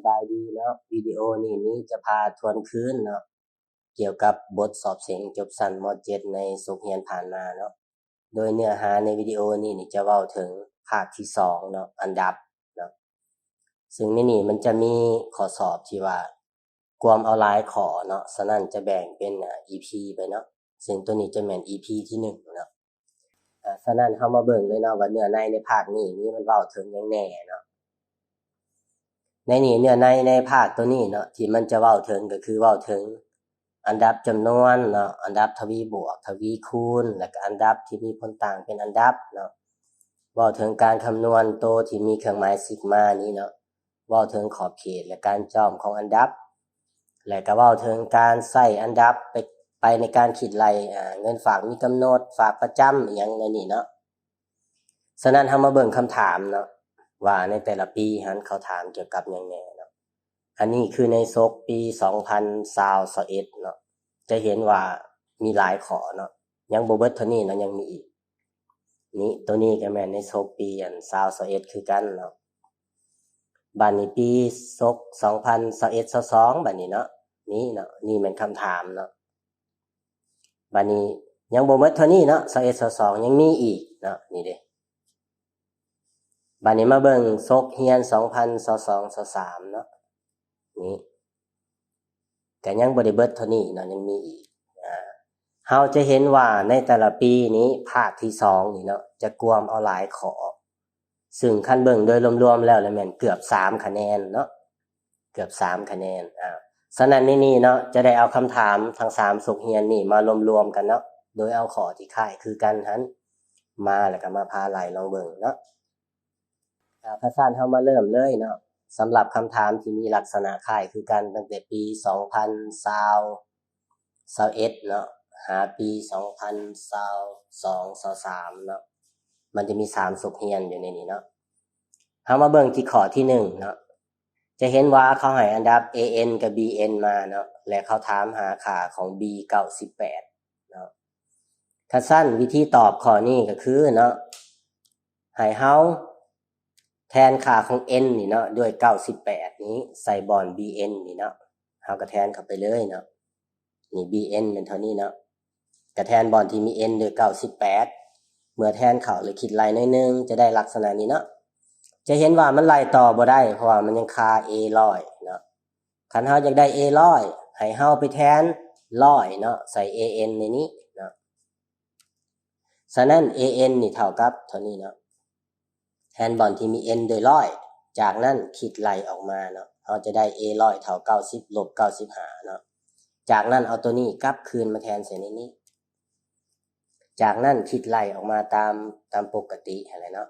ບາຍດີເນາະ ວິດີໂອນີ້ນີ້ຈະພາທວນຄືນເນາະ ກ່ຽວກັບບົດສອບເສັງຈົບຊັ້ນ ມ.ເຈັດ ໃນສົກຮຽນຜ່ານມາເນາະ. ໂດຍເນື້ອຫາໃນວິດີໂອນີ້ນີ້ຈະເວົ້າເຖິງພາກທີສອງເນາະ ອັນດັບເນາະ. ຊຶ່ງໃນນີ້ມັນຈະມີຂໍ້ສອບທີ່ວ່າກວມເອົາຫຼາຍຂໍ້ເນາະ, ສະນັ້ນຈະແບ່ງເປັນ ອາ ອີພີໄປເນາະ, ຊຶ່ງໂຕນີ້ຈະແມ່ນ ອີພີທີໜຶ່ງເນາະ. ອາ ສະນັ້ນເຮົາມາເບິ່ງເລີຍເນາະວ່າເນື້ອໃນໃນພາກນີ້ນີ້ມັນເວົ້າເຖິງຫຍັງແດ່ເນາະ. ໃນນີ້ເນື້ອໃນໃນພາກໂຕນີ້ເນາະ ທີ່ມັນຈະເວົ້າເຖິງກໍຄືເວົ້າເຖິງອັນດັບຈຳນວນເນາະ, ອັນດັບທະວີບວກ ທະວີຄູນ ແລ້ວກໍອັນດັບທີ່ມີຜົນຕ່າງເປັນອັນດັບເນາະ. ເວົ້າເຖິງການຄຳນວນໂຕທີ່ມີເຄື່ອງໝາຍຊິກມານີ້ເນາະ, ເວົ້າເຖິງຂອບເຂດ ແລະ ການຈອມຂອງອັນດັບ ແລະ ກໍເວົ້າເຖິງການໃຊ້ອັນດັບໄປ ໄປໃນການຄິດໄລ່ ອາ ເງິນຝາກມີກຳນົດ, ຝາກປະຈຳ ອີ່ຫຍັງແນວນີ້ເນາະ. ສະນັ້ນເຮົາມາເບິ່ງຄຳຖາມເນາະ ວ່າໃນແຕ່ລະປີຫັ້ນເຂົາຖາມກ່ຽວກັບຫຍັງແດ່ເນາະ. ອັນນີ້ຄືໃນສົກປີສອງພັນຊາວ ຊາວເອັດເນາະ, ຈະເຫັນວ່າມີຫຼາຍຂໍ້ເນາະ, ຍັງບໍ່ເບິດເທົ່ານີ້ເນາະ, ຍັງມີອີກ. ນີ້ ໂຕນີ້ກໍແມ່ນໃນສົກປີອັນຊາວ ຊາວເອັດຄືກັນເນາະ. ບາດນີ້ປີສົກສອງພັນຊາວເອັດ ຊາວສອງ ບາດນີ້ເນາະ, ນີ້ເນາະ, ນີ້ແມ່ນຄຳຖາມເນາະ. ບາດນີ້ຍັງບໍ່ໝົດເທົ່ານີ້ເນາະ, ຊາວເອັດ ຊາວສອງ ຍັງມີອີກເນາະ, ນີ້ເດ້. ບາດນີ້ມາເບິ່ງສົກຮຽນສອງພັນຊາວສອງ ຊາວສາມເນາະ, ນີ້ ກໍຍັງບໍ່ໄດ້ເບິດເທົ່ານີ້ເນາະ, ຍັງມີອີກ. ອາ ເຮົາຈະເຫັນວ່າໃນແຕ່ລະປີນີ້ ພາກທີສອງນີ້ເນາະ ຈະກວມເອົາຫຼາຍຂໍ້, ຊຶ່ງຄັນເບິ່ງໂດຍລວມໆແລ້ວລະແມ່ນເກືອບສາມຄະແນນເນາະ, ເກືອບສາມຄະແນນ. ອາ ສະນັ້ນໃນນີ້ເນາະ ຈະໄດ້ເອົາຄຳຖາມທັງສາມສົກຮຽນນີ້ມາລວມໆກັນເນາະ, ໂດຍເອົາຂໍ້ທີ່ຄ້າຍຄືກັນຫັ້ນມາ ແລ້ວກໍມາພາໄລ່ລອງເບິ່ງເນາະ. ອາ ຄັນຊັ້ນເຮົາມາເລີ່ມເລີຍເນາະ, ສຳລັບຄຳຖາມທີ່ມີລັກສະນະຄ້າຍຄືກັນຕັ້ງແຕ່ປີສອງພັນຊາວ ຊາວເອັດເນາະ ຫາປີສອງພັນຊາວສອງ ຊາວສາມເນາະ, ມັນຈະມີສາມສົກຮຽນຢູ່ໃນນີ້ເນາະ. ເຮົາມາເບິ່ງທີ່ຂໍ້ທີໜຶ່ງເນາະ, ຈະເຫັນວ່າເຂົາໃຫ້ອັນດັບ ເອເອັນ ກັບ ບີເອັນ ມາເນາະ ແລະ ເຂົາຖາມຫາຄ່າຂອງ ບີ ເກົ້າສິບແປດເນາະ. ຄັນຊັ້ນວິທີຕອບຂໍ້ນີ້ກໍຄືເນາະ ໃຫ້ເຮົາແທນຄ່າຂອງ ເອັນ ນີ້ເນາະ ດ້ວຍເກົ້າສິບແປດນີ້ໃສ່ບ່ອນ ບີເອັນ ນີ້ເນາະ, ເຮົາກໍແທນເຂົ້າໄປເລີຍເນາະ. ນີ້ ບີເອັນ ແມ່ນເທົ່ານີ້ເນາະ, ກໍແທນບ່ອນທີ່ມີ ເອັນ ດ້ວຍເກົ້າສິບແປດ. ເມື່ອແທນເຂົ້າແລ້ວຄິດໄລ່ໜ້ອຍໜຶ່ງ ຈະໄດ້ລັກສະນະນີ້ເນາະ. ຈະເຫັນວ່າມັນໄລ່ຕໍ່ບໍ່ໄດ້ ເພາະວ່າມັນຍັງຄາ ເອ ຮ້ອຍເນາະ. ຄັນເຮົາຢາກໄດ້ ເອ ຮ້ອຍ ໃຫ້ເຮົາໄປແທນຮ້ອຍເນາະ ໃສ່ ເອເອັນ ໃນນີ້ເນາະ. ສະນັ້ນ ເອເອັນ ນີ້ເທົ່າກັບເທົ່ານີ້ເນາະ, ແທນບ່ອນທີ່ມີ ເອັນ ດ້ວຍຮ້ອຍ, ຈາກນັ້ນຄິດໄລ່ອອກມາເນາະ, ເຮົາຈະໄດ້ ເອ ຮ້ອຍ ເທົ່າ ເກົ້າສິບ ລົບ ເກົ້າສິບຫ້າເນາະ. ຈາກນັ້ນເອົາຕົວນີ້ກັບຄືນມາແທນໃສ່ໃນນີ້, ຈາກນັ້ນຄິດໄລ່ອອກມາຕາມ ຕາມປົກກະຕິຫັ້ນແຫຼະເນາະ.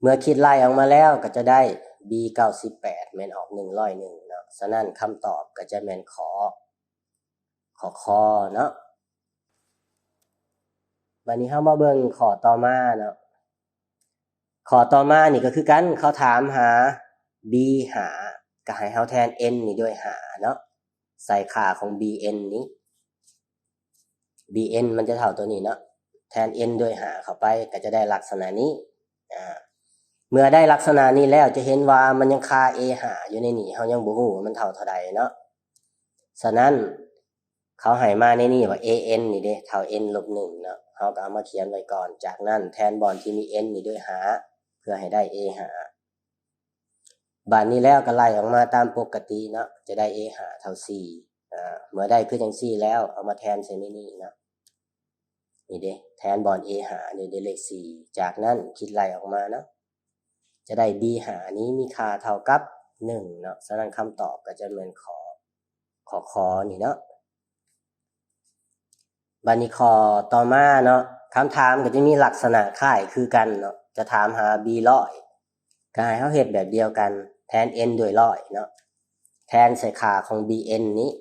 ເມື່ອຄິດໄລ່ອອກມາແລ້ວກໍຈະໄດ້ ບີ ເກົ້າສິບແປດ ແມ່ນອອກ ໜຶ່ງຮ້ອຍໜຶ່ງເນາະ. ສະນັ້ນຄຳຕອບກໍຈະແມ່ນຂໍ້ ຂໍ້ ຄ ເນາະ. ບາດນີ້ເຮົາມາເບິ່ງຂໍ້ຕໍ່ມາເນາະ. ຂໍ້ຕໍ່ມານີ້ກໍຄືກັນ, ເຂົາຖາມຫາ ບີ ຫ້າ ກໍໃຫ້ເຮົາແທນ ເອັນ ນີ້ດ້ວຍ ຫ້າ ເນາະ, ໃສ່ຄ່າຂອງ ບີເອັນ ນີ້. ບີເອັນ ມັນຈະເທົ່າຕົວນີ້ເນາະ, ແທນ ເອັນ ດ້ວຍ ຫ້າ ເຂົ້າໄປ ກໍຈະໄດ້ລັກສະນະນີ້. ອາ ເມື່ອໄດ້ລັກສະນະນີ້ແລ້ວ ຈະເຫັນວ່າມັນຍັງຄາ ເອ ຫ້າ ຢູ່ໃນນີ້, ເຮົາຍັງບໍ່ຮູ້ວ່າມັນເທົ່າເທົ່າໃດເນາະ. ສະນັ້ນ ເຂົາໃຫ້ມາໃນນີ້ວ່າ ເອເອັນ ນີ້ເດ້ ເທົ່າ ເອັນ ລົບ ໜຶ່ງເນາະ, ເຮົາກໍເອົາມາຂຽນໄວ້ກ່ອນ. ຈາກນັ້ນແທນບ່ອນທີ່ມີ ເອັນ ນີ້ດ້ວຍ ຫ້າ ເພື່ອໃຫ້ໄດ້ ເອ ຫ້າ. ບາດນີ້ແລ້ວກໍໄລ່ອອກມາຕາມປົກກະຕິເນາະ, ຈະໄດ້ ເອ ຫ້າ ເທົ່າ ສີ່. ອາ ເມື່ອໄດ້ຄືຈັ່ງຊີ້ແລ້ວ ເອົາມາແທນໃສ່ໃນນີ້ເນາະ, ນີ້ເດ້ ແທນບ່ອນ ເອ ຫ້າ ນີ້ໄດ້ເລກ ສີ່. ຈາກນັ້ນຄິດໄລ່ອອກມາເນາະ, ຈະໄດ້ ບີ ຫ້າ ນີ້ມີຄ່າເທົ່າກັບ ໜຶ່ງເນາະ. ສະນັ້ນຄຳຕອບກໍຈະແມ່ນຂໍ້ ຂໍ້ ຄ ນີ້ເນາະ. ບາດນີ້ຂໍ້ຕໍ່ມາເນາະ, ຄຳຖາມກໍຈະມີລັກສະນະຄ້າຍຄືກັນເນາະ, ຈະຖາມຫາ ບີ ຮ້ອຍ ກໍໃຫ້ເຮົາເຮັດແບບດຽວກັນ, ແທນ ເອັນ ດ້ວຍ ຮ້ອຍ ເນາະ, ແທນໃສ່ຄ່າຂອງ ບີເອັນ ນີ້.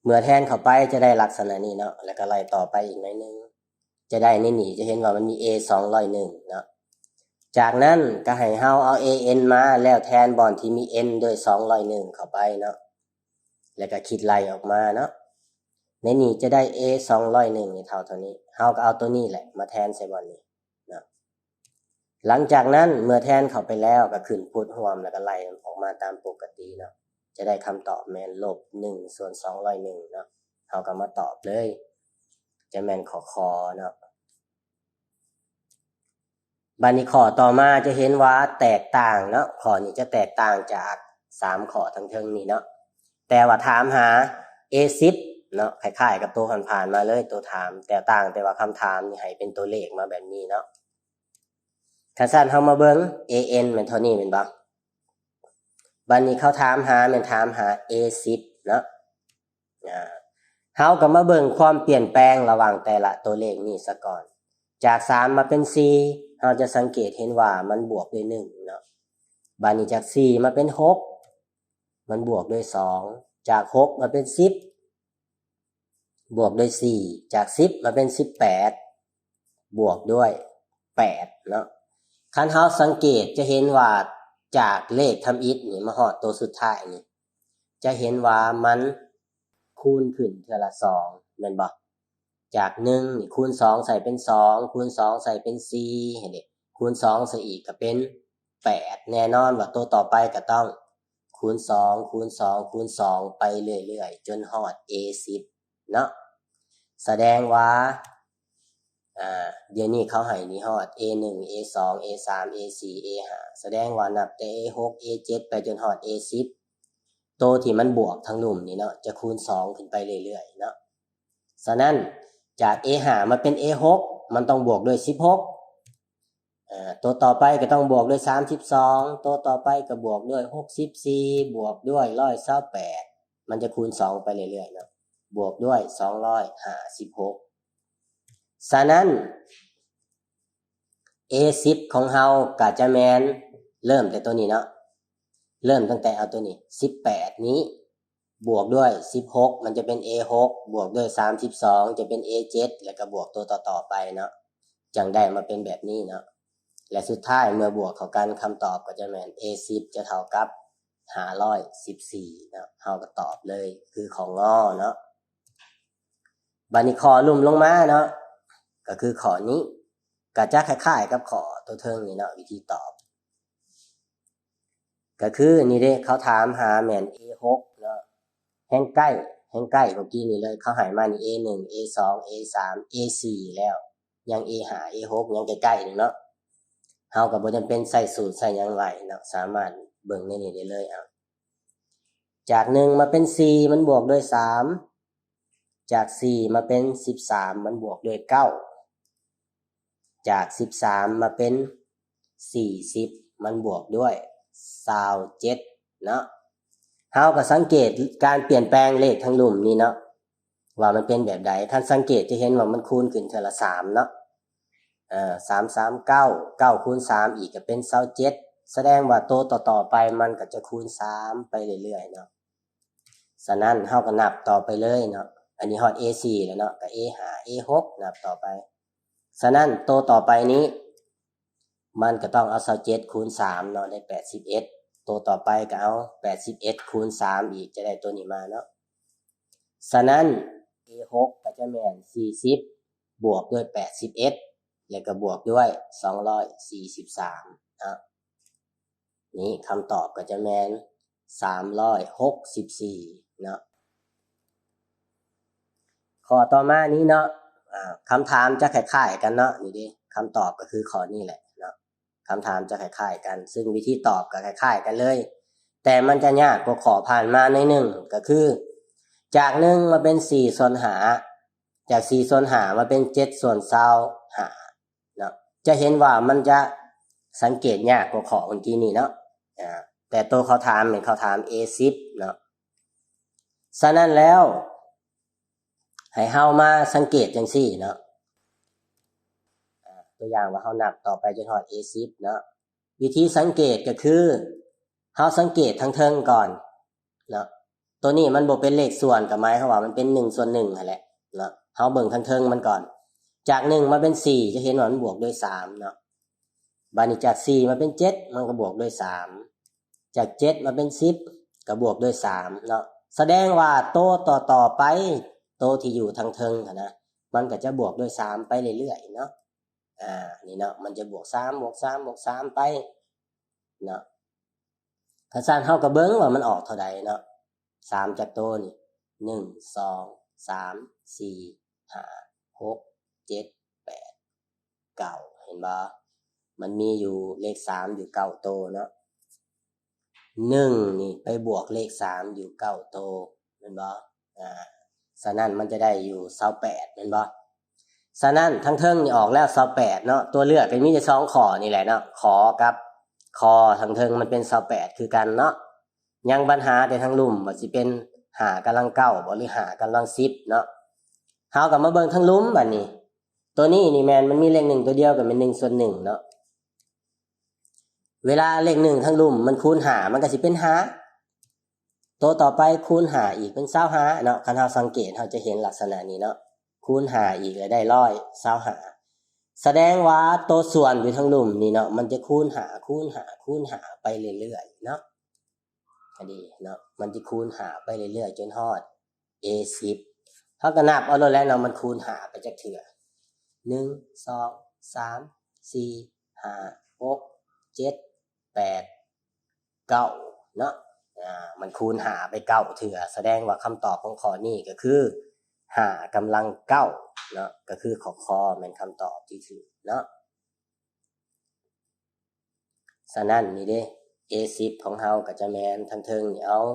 ເມື່ອແທນເຂົ້າໄປຈະໄດ້ລັກສະນະນີ້ເນາະ, ແລ້ວກໍໄລ່ຕໍ່ໄປອີກໜ້ອຍໜຶ່ງ, ຈະໄດ້ໃນນີ້ ຈະເຫັນວ່າມັນມີ ເອ ສອງຮ້ອຍໜຶ່ງເນາະ. ຈາກນັ້ນກໍໃຫ້ເຮົາເອົາ ເອເອັນ ມາ ແລ້ວແທນບ່ອນທີ່ມີ ເອັນ ດ້ວຍ ສອງຮ້ອຍໜຶ່ງ ເຂົ້າໄປເນາະ, ແລ້ວກໍຄິດໄລ່ອອກມາເນາະ. ໃນນີ້ຈະໄດ້ ເອ ສອງຮ້ອຍໜຶ່ງ ນີ້ເທົ່າເທົ່ານີ້, ເຮົາກໍເອົາຕົວນີ້ແຫຼະມາແທນໃສ່ບ່ອນນີ້ເນາະ. ຫຼັງຈາກນັ້ນເມື່ອແທນເຂົ້າໄປແລ້ວ ກໍຂຶ້ນພູດຮ່ວມ ແລ້ວກໍໄລ່ອອກມາຕາມປົກກະຕິເນາະ. ຈະໄດ້ຄຳຕອບແມ່ນລົບໜຶ່ງສ່ວນສອງຮ້ອຍໜຶ່ງເນາະ. ເຮົາກໍມາຕອບເລີຍ ຈະແມ່ນຂໍ້ ຄ ເນາະ. ບັດນີ້ຂໍ້ຕໍ່ມາຈະເຫັນວ່າແຕກຕ່າງເນາະ, ຂໍ້ນີ້ຈະແຕກຕ່າງຈາກສາມຂໍ້ທາງເທິງນີ້ເນາະ. ແຕ່ວ່າຖາມຫາ ເອ ສິບເນາະ, ຄ້າຍໆກັບໂຕຜ່ານໆມາເລີຍ ໂຕຖາມ, ແຕ່ຕ່າງແຕ່ວ່າຄຳຖາມນີ້ໃຫ້ເປັນຕົວເລກມາແບບນີ້ເນາະ. ຄັນຊັ້ນເຮົາມາເບິ່ງ ເອ ເອັນ ແມ່ນເທົ່ານີ້ແມ່ນບໍ່? ບັດນີ້ເຂົາຖາມຫາ ແມ່ນຖາມຫາ ເອ ສິບເນາະ. ອາ ເຮົາກໍມາເບິ່ງຄວາມປ່ຽນແປງລະຫວ່າງແຕ່ລະຕົວເລກນີ້ສາກ່ອນ. ຈາກສາມມາເປັນສີ່ ເຮົາຈະສັງເກດເຫັນວ່າມັນບວກດ້ວຍໜຶ່ງເນາະ. ບາດນີ້ຈາກສີ່ມາເປັນຫົກ ມັນບວກດ້ວຍສອງ. ຈາກຫົກມາເປັນສິບ ບວກດ້ວຍສີ່. ຈາກສິບມາເປັນສິບແປດ ບວກດ້ວຍແປດເນາະ. ຄັນເຮົາສັງເກດຈະເຫັນວ່າຈາກເລກທຳອິດນີ້ມາຮອດໂຕສຸດທ້າຍນີ້ ຈະເຫັນວ່າມັນຄູນຂຶ້ນເທື່ອລະສອງ ແມ່ນບໍ່? ຈາກໜຶ່ງນີ້ຄູນສອງໃສ່ເປັນສອງ ຄູນສອງໃສ່ເປັນສີ່ ເຫັນເດ ຄູນສອງໃສ່ອີກກໍເປັນແປດ. ແນ່ນອນວ່າໂຕຕໍ່ໄປກໍຕ້ອງຄູນສອງ ຄູນສອງ ຄູນສອງ ໄປເລື້ອຍໆ ຈົນຮອດ ເອ ສິບເນາະ. ສະແດງວ່າ ອາ ດຽວນີ້ເຂົາໃຫ້ນີ້ຮອດ ເອ ໜຶ່ງ ເອ ສອງ ເອ ສາມ ເອ ສີ່ ເອ ຫ້າ ສະແດງວ່ານັບແຕ່ ເອ ຫົກ ເອ ເຈັດ ໄປຈົນຮອດ ເອ ສິບ ໂຕທີ່ມັນບວກທາງລຸ່ມນີ້ເນາະ ຈະຄູນສອງຂຶ້ນໄປເລື້ອຍໆເນາະ. ສະນັ້ນຈາກ ເອ ຫ້າ ມາເປັນ ເອ ຫົກ ມັນຕ້ອງບວກດ້ວຍສິບຫົກ ອາ ໂຕຕໍ່ໄປກໍຕ້ອງບວກດ້ວຍສາມສິບສອງ ໂຕຕໍ່ໄປກໍບວກດ້ວຍຫົກສິບສີ່ ບວກດ້ວຍຮ້ອຍຊາວແປດ ມັນຈະຄູນສອງໄປເລື້ອຍໆເນາະ ບວກດ້ວຍສອງຮ້ອຍຫ້າສິບຫົກ. ສະນັ້ນ ເອ ສິບຂອງເຮົາກໍຈະແມ່ນເລີ່ມແຕ່ໂຕນີ້ເນາະ ເລີ່ມຕັ້ງແຕ່ເອົາໂຕນີ້ ສິບແປດນີ້ ບວກດ້ວຍສິບຫົກ ມັນຈະເປັນ ເອ ຫົກ ບວກດ້ວຍສາມສິບສອງ ຈະເປັນ ເອ ເຈັດ ແລ້ວກໍບວກໂຕຕໍ່ໆໄປເນາະ ຈັ່ງໄດ້ມາເປັນແບບນີ້ເນາະ. ແລະ ສຸດທ້າຍເມື່ອບວກເຂົ້າກັນ ຄຳຕອບກໍຈະແມ່ນ ເອ ສິບ ຈະເທົ່າກັບຫ້າຮ້ອຍສິບສີ່ເນາະ. ເຮົາກໍຕອບເລີຍ ຄືຂໍ້ ງ ເນາະ. ບາດນີ້ຂໍ້ລຸ່ມລົງມາເນາະ ກໍຄືຂໍ້ນີ້ ກໍຈະຄ້າຍໆກັບຂໍ້ໂຕເທິງນີ້ເນາະ ວິທີຕອບ ກໍຄືນີ້ເດ້ ເຂົາຖາມຫາແມ່ນ ເອ ຫົກເນາະ ແຮ່ງໃກ້ ແຮ່ງໃກ້ເມື່ອກີ້ນີ້ເລີຍ ເຂົາໃຫ້ມານີ້ ເອ ໜຶ່ງ ເອ ສອງ ເອ ສາມ ເອ ສີ່ ແລ້ວ ຍັງ ເອ ຫ້າ ເອ ຫົກ ຍັງໃກ້ໆໜຶ່ງເນາະ. ເຮົາກໍບໍ່ຈຳເປັນໃສ່ສູດໃສ່ຫຍັງຫຼາຍເນາະ ສາມາດເບິ່ງໃນນີ້ໄດ້ເລີຍ. ເອົາ ຈາກໜຶ່ງມາເປັນສີ່ ມັນບວກດ້ວຍສາມ ຈາກສີ່ມາເປັນສິບສາມ ມັນບວກດ້ວຍເກົ້າ ຈາກສິບສາມມາເປັນສີ່ສິບ ມັນບວກດ້ວຍຊາວເຈັດເນາະ. ເຮົາກໍສັງເກດການປ່ຽນແປງເລກທາງລຸ່ມນີ້ເນາະ ວ່າມັນເປັນແບບໃດ. ຄັນສັງເກດຈະເຫັນວ່າມັນຄູນຂຶ້ນເທື່ອລະສາມເນາະ ເອີ ສາມສາມເກົ້າ ເກົ້າຄູນສາມອີກກໍເປັນຊາວເຈັດ ສະແດງວ່າໂຕຕໍ່ໆໄປມັນກໍຈະຄູນສາມໄປເລື້ອຍໆເນາະ. ສະນັ້ນເຮົາກໍນັບຕໍ່ໄປເລີຍເນາະ ອັນນີ້ຮອດ ເອ ສີ່ ແລ້ວເນາະ ກໍ ເອ ຫ້າ ເອ ຫົກ ນັບຕໍ່ໄປ. ສະນັ້ນໂຕຕໍ່ໄປນີ້ ມັນກໍຕ້ອງເອົາຊາວເຈັດຄູນສາມເນາະ ໄດ້ແປດສິບເອັດ ໂຕຕໍ່ໄປກໍເອົາແປດສິບເອັດຄູນສາມອີກ ຈະໄດ້ໂຕນີ້ມາເນາະ. ສະນັ້ນ ເອ ຫົກ ກໍຈະແມ່ນສີ່ສິບ ບວກດ້ວຍແປດສິບເອັດ ແລ້ວກໍບວກດ້ວຍສອງຮ້ອຍສີ່ສິບສາມເນາະ. ນີ້ຄຳຕອບກໍຈະແມ່ນສາມຮ້ອຍຫົກສິບສີ່ເນາະ. ຂໍ້ຕໍ່ມານີ້ເນາະ ອາ ຄຳຖາມຈະຄ້າຍໆກັນເນາະ ນີ້ເດ້ ຄຳຕອບກໍຄືຂໍ້ນີ້ແຫຼະເນາະ. ຄຳຖາມຈະຄ້າຍໆກັນ ຊຶ່ງວິທີຕອບກໍຄ້າຍໆກັນເລີຍ ແຕ່ມັນຈະຍາກກວ່າຂໍ້ຜ່ານມາໜ້ອຍໜຶ່ງ ກໍຄືຈາກໜຶ່ງມາເປັນສີ່ສ່ວນຫ້າ ຈາກສີ່ສ່ວນຫ້າມາເປັນເຈັດສ່ວນຊາວຫ້າເນາະ. ຈະເຫັນວ່າມັນຈະສັງເກດຍາກກວ່າຂໍ້ເມື່ອກີ້ນີ້ເນາະ ອາ ແຕ່ໂຕເຂົາຖາມແມ່ນເຂົາຖາມ ເອ ສິບເນາະ. ສະນັ້ນແລ້ວ ໃຫ້ເຮົາມາສັງເກດຈັ່ງຊີ້ເນາະ ອາ ຕົວຢ່າງວ່າເຮົານັບຕໍ່ໄປຈົນຮອດ ເອ ສິບເນາະ. ວິທີສັງເກດກໍຄື ເຮົາສັງເກດທາງເທິງກ່ອນເນາະ. ໂຕນີ້ມັນບໍ່ເປັນເລກສ່ວນ ກໍໝາຍຄວາມວ່າມັນເປັນໜຶ່ງສ່ວນໜຶ່ງຫັ້ນແຫຼະເນາະ. ເຮົາເບິ່ງທາງເທິງມັນກ່ອນ ຈາກໜຶ່ງມາເປັນສີ່ ຈະເຫັນວ່າມັນບວກດ້ວຍສາມເນາະ. ບາດນີ້ຈາກສີ່ມາເປັນເຈັດ ມັນກໍບວກດ້ວຍສາມ ຈາກເຈັດມາເປັນສິບ ກໍບວກດ້ວຍສາມເນາະ. ສະແດງວ່າໂຕຕໍ່ໆໄປ ໂຕທີ່ຢູ່ທາງເທິງຫັ້ນນະ ມັນກໍຈະບວກດ້ວຍສາມໄປເລື້ອຍໆເນາະ. ອ່າ ນີ້ເນາະ ມັນຈະບວກສາມ ບວກສາມ ບວກສາມໄປເນາະ. ຄັນຊັ້ນເຮົາກໍເບິ່ງວ່າມັນອອກເທົ່າໃດເນາະ ສາມຈັກໂຕນີ້ ໜຶ່ງ ສອງ ສາມ ສີ່ ຫ້າ ຫົກ ເຈັດ ແປດ ເກົ້າ ເຫັນບໍ່? ມັນມີຢູ່ເລກສາມຢູ່ເກົ້າໂຕເນາະ. ໜຶ່ງນີ້ໄປບວກເລກສາມຢູ່ເກົ້າໂຕ ແມ່ນບໍ່? ອ່າ ສະນັ້ນມັນຈະໄດ້ຢູ່ຊາວແປດ ແມ່ນບໍ່? ສະນັ້ນທາງເທິງນີ້ອອກແລ້ວຊາວແປດເນາະ ຕົວເລືອກກໍມີແຕ່ສອງຂໍ້ນີ້ແຫຼະເນາະ ຂໍກັບ ຄໍ ທາງເທິງມັນເປັນຊາວແປດຄືກັນເນາະ. ຍັງບັນຫາແຕ່ທາງລຸ່ມ ວ່າຊິເປັນຫ້າກຳລັງເກົ້າບໍ ຫຼື ຫ້າກຳລັງສິບເນາະ. ເຮົາກໍມາເບິ່ງທາງລຸ່ມບັດນີ້ ຕົວນີ້ນີ້ແມ່ນມັນມີເລກໜຶ່ງຕົວດຽວ ກໍແມ່ນໜຶ່ງສ່ວນໜຶ່ງເນາະ. ເວລາເລກໜຶ່ງທາງລຸ່ມມັນຄູນຫ້າ ມັນກໍຊິເປັນຫ້າ ໂຕຕໍ່ໄປຄູນຫ້າອີກເປັນຊາວຫ້າເນາະ. ຄັນເຮົາສັງເກດ ເຮົາຈະເຫັນລັກສະນະນີ້ເນາະ ຄູນຫ້າອີກແລ້ວໄດ້ຮ້ອຍຊາວຫ້າ ສະແດງວ່າໂຕສ່ວນຢູ່ທາງລຸ່ມນີ້ເນາະ ມັນຈະຄູນຫ້າ ຄູນຫ້າ ຄູນຫ້າໄປເລື້ອຍໆເນາະ. ອັນນີ້ເນາະ ມັນຈະຄູນຫ້າໄປເລື້ອຍໆຈົນຮອດ ເອສິບ ເຮົາກໍນັບເອົາໂລດແຫຼະເນາະ ມັນຄູນຫ້າໄປຈັກເທື່ອ ໜຶ່ງ ສອງ ສາມ ສີ່ ຫ້າ ຫົກ ເຈັດ ແປດ ເກົ້າເນາະ. ອ່າ ມັນຄູນຫ້າໄປເກົ້າເທື່ອ ສະແດງວ່າຄຳຕອບຂອງຂໍ້ນີ້ກໍຄືຫ້າກຳລັງເກົ້າເນາະ ກໍຄືຂໍ້ ຄ ແມ່ນຄຳຕອບທີ່ຖືກເນາະ. ສະນັ້ນນີ້ເດ້ ເອສິບຂອງເຮົາກໍຈະແມ່ນທາງເທິງນີ້ ເອົາ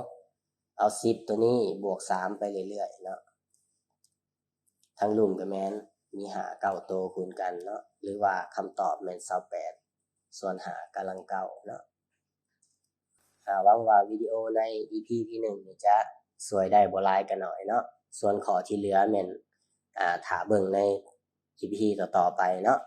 ເອົາສິບຕົວນີ້ບວກສາມໄປເລື້ອຍໆເນາະ. ທາງລຸ່ມກໍແມ່ນມີຫ້າເກົ້າໂຕຄູນກັນເນາະ ຫຼືວ່າຄຳຕອບແມ່ນຊາວແປດ ສ່ວນຫ້າກຳລັງເກົ້າເນາະ. ອ່າ ຫວັງວ່າວິດີໂອໃນອີພີທີໜຶ່ງນີ້ຈະຊ່ວຍໄດ້ບໍ່ຫຼາຍກໍໜ້ອຍເນາະ. ສ່ວນຂໍ້ທີ່ເຫຼືອແມ່ນ ອ່າ ຖ້າເບິ່ງໃນອີພີຕໍ່ໆໄປເນາະ.